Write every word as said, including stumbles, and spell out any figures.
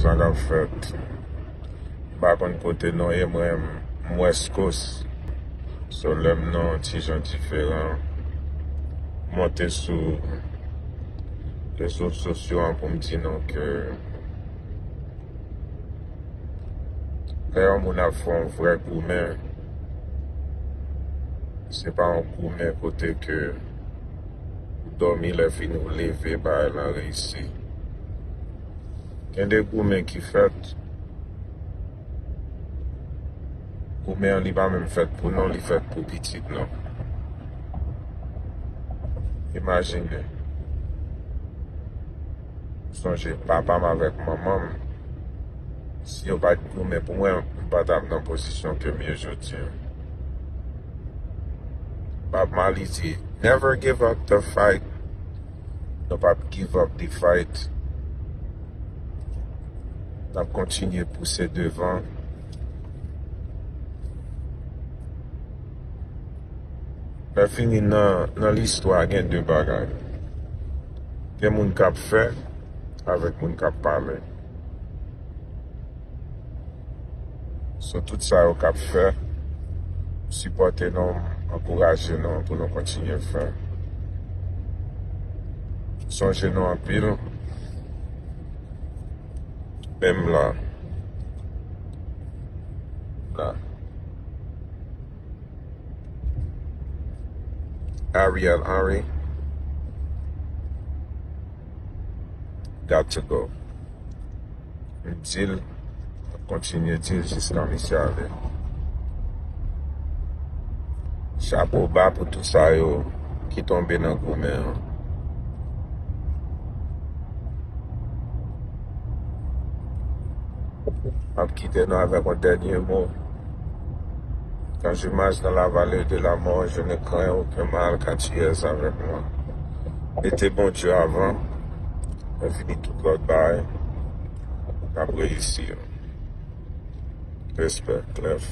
Sa k ap fèt? M pa konn kote nou ye, mwen, m West Coast. So, lè m nan yon ti jan diferan, monte sou rezo sosyo an pou m di nou ke lè yon moun ap fè yon vrè goumen, se pa yon goumen kote ke ou dòmi, lè fini ou leve, bagay lan reyisi. Gen de goumen ki fèt, goumen an li pa menm fèt pou nou, li fèt pou pitit nou. Imajine. Sonje papa m avèk manman m, si yo pa t goumen pou mwen, m pa t ap nan pozisyon ke m ye jodi a. Bob Marley di, "Never give up the fight." Nou p ap give up the fight. N ap kontinye pouse devan. Lè fini nan, nan listwa, gen de bagay. Gen moun k ap fè avèk moun k ap pale. So, tout sa yo k ap fè, sipòte nou, ankouraje nou pou nou kontinye fè. Sonje nou anpil. Menm la. La. Ariel Henry got to go. M di l, m ap kontinye di l jiska misye ale. Chapo ba pou tout sa yo ki tonbe nan goumen an. M ap kite nou avèk yon dènye mo. Quand je marche dans la vallée de la mort, je ne crains aucun mal, car tu es avec moi. Mete Bondye avan, lè fini tout lòt bagay, n ap reyisi. Respè, Clef.